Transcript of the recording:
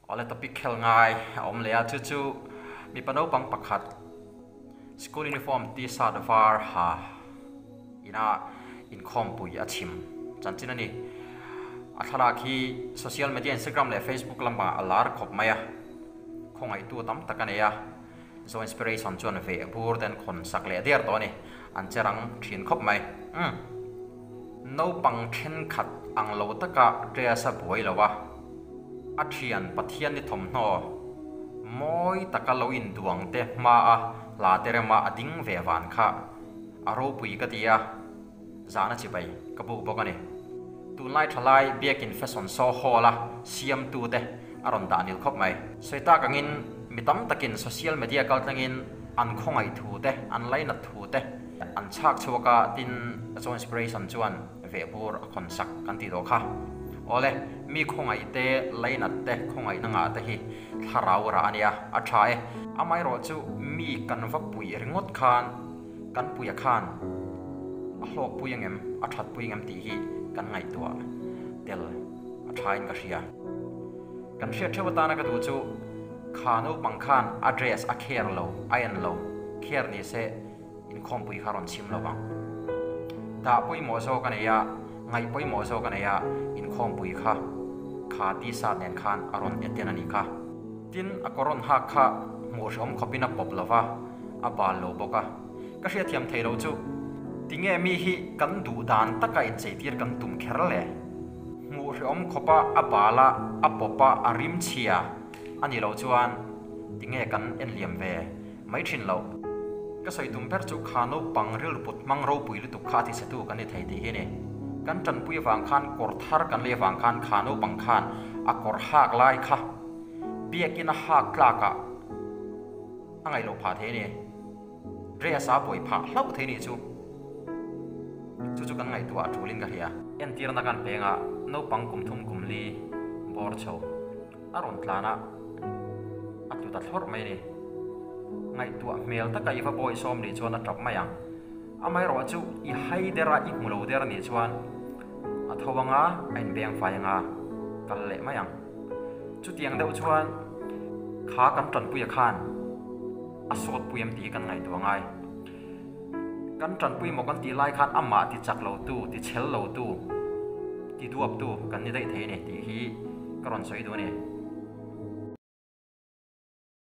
Awle topic khel ngai a awm leh a, chu chu mipa naupang pakhat school uniform t-shirt var ha ina inkhawmpui a chhim chanchin a ni. A thlalak hi social media Instagram leh Facebook lamah a lar khawp mai a, khawngaihtu tam tak a nei a, Zo Inspiration chuan veh bur ten khawn sak leh der tawh a ni, an che rang thin khawp mai. Umm. Naupang thenkhat ang lo taka dress a buai lo a, a thian Pathian ni thawmhnaw mawi taka lo induang te hma a hla te rema a ding ve van kha a ropui ka ti a, zahna chibai ka buk bawk a ni. Tunlai thalai biakin fashion show hall a siamtu te a rawn dah nil khawp mai. Sawi tak angin mi tam takin social media kaltlangin an khawngaih thu te, an lainat thu te an chhak chhuak a, tin Zo Inspiration chuan vehbur a khawn sak kan tih tawh kha. Awle, mi khawngaih te, lainat te, khawngaihna ngah te hi thlarau rah a nia, a tha e. Amaherawhchu mi kan va puih ringawt khan kan puia khan a hlawkpui angem, a thatpui angem tih hi kan ngaihtuah tel a thain ka hria. Kan hriat theuh atana ka duh chu kha naupang khan a dress a care lo, a en lo, care ni se inkhawmpui kha rawn chhim lo vang. Dah pawimawh zawk a nei a, ngaih pawimawh zawk a nei a, inkhawmpui kha kha t-shirt nen khan a rawn attend a nih kha. Tin, a kawr rawn hak kha hmuh hrehawm khawpin a pawp lo va, a bal lo bawk a. Ka hriatthiam thei lo chu, tinge mi hi kan duh dan taka incheitir kan tum kher le? Hmuh hrehawm khawpa a bal a, a pawp a, a rim chhia a nih loh chuan tinge kan en liam ve mai thin loh? Ka sawi tum ber chu kha naupang rilru put hmang ropui lutuk kha a tichhetu kan ni thei tih hi a ni. Kan tanpui avang khan kawr thar kan lei avang khan kha naupang khan a kawr hak lai kha biakin a hak tlakah a ngaih loh phah thei a ni. Dress a buai phah hlauh thei nih chu. Chu chu kan ngaihtuah a tulin ka hria. Entirna kan peng a, naupang kum thum kum li bawr chho a rawn tlan a, a tlu ta thlawrh mai a ni. Ngaihtuah hmel taka i va bawi sawm nih chuan a tap mai ang. Amaherawh chu i hai der a, i hmu lo der nih chuan a tho anga a inbeng fai anga kal leh mai ang. Chutiang deuh chuan kha kan tanpuia khan a sawt pui em tih hi kan ngaihtuah ngai. Kan tanpui maw kan tih lai khan amah ti chak lo tu, ti chhel lo tu, ti duap tu kan ni daih thei a ni tih hi ka rawn sawi duh a ni.